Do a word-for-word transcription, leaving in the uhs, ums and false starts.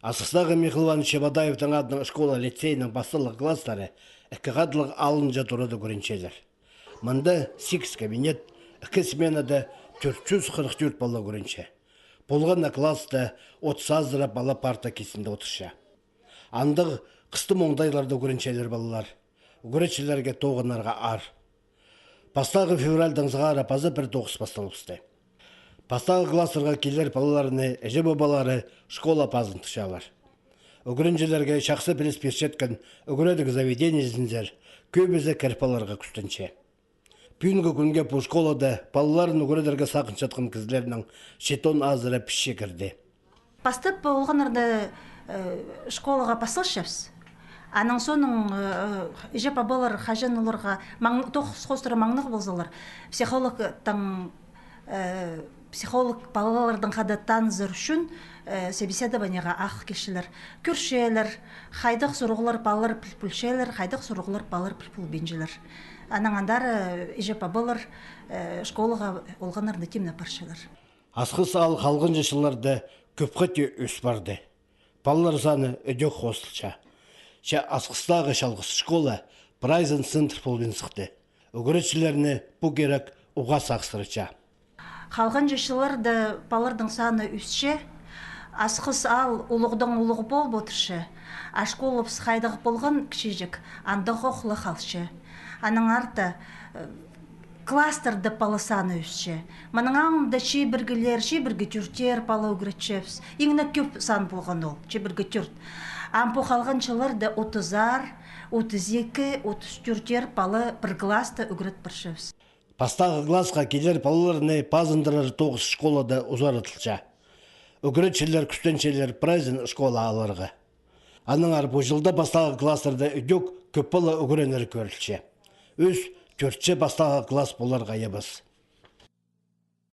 Асхыстағы Михаил Иванович Чебодаевтің адынаң школа-лицейнің пасталығ класстары ікі хатылығ алынҷа турада ӱгренчелер. Мында сигіс кабинет, ікі сменада тӧрт чӱс хырых тӧрт пала ӱгренче. Полған на класста отыс азыра пала парта кистінде одырча. Андағ хыстығ оңдайларда ӱгренчелер палалар. Ӱгретчілерге тоғынарға аар. Пастағы февральдаң сығара паза пір тоғыс пасталыбысты. Пастағы класстарға килер палаларны іҷе-пабалары школа пазындырчалар. Ӱгренҷілерге чахсы піліс пирчеткен ӱгредіг заведениезінзер кӧбізі кір парарға кӱстенче. Пӱӱнгі кӱнге пу школада палаларын ӱгредерге сағынчатхан кізілернің читон азыра пісче кірді. Пастап полғаннарда, э, школаға пас салчабыс. Анаң соонаң, э, іҷе-пабалар хаҷан оларға маң-, тоғыс хоостыра маңнығ ползалар, психологтаң, э, психолог палалардаң хада танызар ӱчӱн, э, собеседованиеға ағыл килчелер. Кӧрчелер, хайдағ сурығлар палалар піл полчалар, хайдағ сурығлар палалар піл полбинчалар. Анаң андар, э, іҷе-пабалар, э, школаға олғаннарны тимнеп парчалар. Асхыс аал халғанҷы чылларда кӧп хати ӧс парды. Палалар саны ідӧк хоосталча. Че Асхыстағы чалғыс школа прайзын центр полбин сыхты. Ӱгретчілерні пу кирек уғаа сағыстырча. Халғанҷы чылларда палаларның саны ӧсче, Асхыс аал улуғдаң улуғ полып одырча, а школабыс хайдағ полған кічіҷек, андағ ох ла халча. Анаң арта, э, класстарда пала саны ӧсче. Мының алнында чибіргілер, чибіргі тӧртер пала ӱгретчебіс. Иң не кӧп сан полған ол, чибіргі тӧрт. Ам пу халған чылларда отызар, отыс ікі, отыс тӧртер пала пір класста ӱгрет парчабыс. Пастағы классха килер палаларны пазындырар тоғыс школада узаратылча. Ӱгретчілер кӱстенчелер прайзын школа аларға. Аннаңар пу чылда пастағы класстарда ідӧк кӧп пала ӱгренер кӧрілче. Ӧс тӧртче пастағы класс поларға ибіс.